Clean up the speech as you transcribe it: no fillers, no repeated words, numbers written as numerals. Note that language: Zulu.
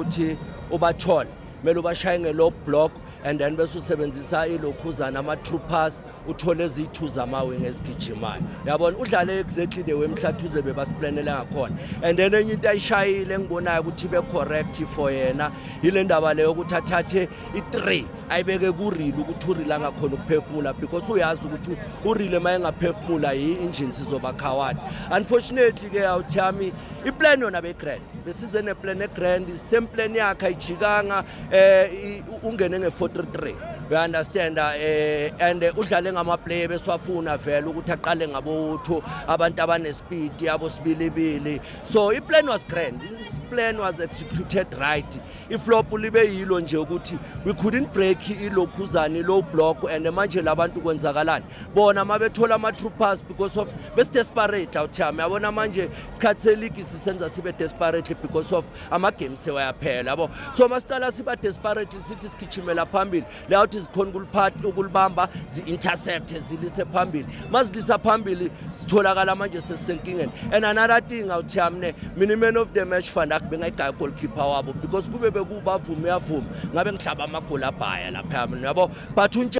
ukuthi ubathole, kumele ubashaye nge-low block and then bese usebenzisa ilokhuzana, ama-through pass, uthole eziyi-two zama-wing ezigijimayo, uyabona. Udlale exactly the way Mhlathuze bebasiplanele ngakhona. And then enye into ayishayile engibonayo ukuthi ibe correct for yena, yile ndaba leyo ukuthi athathe i-three ayibeke kuRele, ukuthi uRele angakhona ukuphefumula, because uyazi ukuthi uRele uma engaphefumula yi-engine sizoba coward. Unfortunately-ke, awuthami, iplan yona begrand, besize neplan egrand, same plan yakhe ayijikanga. Ungene nge-433, you understand, and udlale ngama-player besiwafuna vele ukuthi aqale ngabotho abantu abanespeed, abo sibilibili. So i-plan was grand, this plan was executed right. Iflop libe yilo nje ukuthi we couldn't break ilokhuzane, low block. And manje labantu kwenzakalani bona mabethola ama-through pass? Because of besi-desperate, awuthami, yabona. Manje isikhathi seligi sisenza sibe desperately because of ama-games sewayaphela, yabo. So masicala siba desperately, sithi sigijimela phambili, lawuthi zikhona ukuliphatha, ukulibamba, zi-intercept, zilise phambili. Mazilisa phambili, sitholakala manje sesisenkingeni. And another thing, awuthami ne, mina man of the match Van Dijk, bengayigaya goalkeeper wabo, because kube bekubavuma, uyavuma, ngabe ngihlaba amagoli abhaya lapha, yabo, but untshe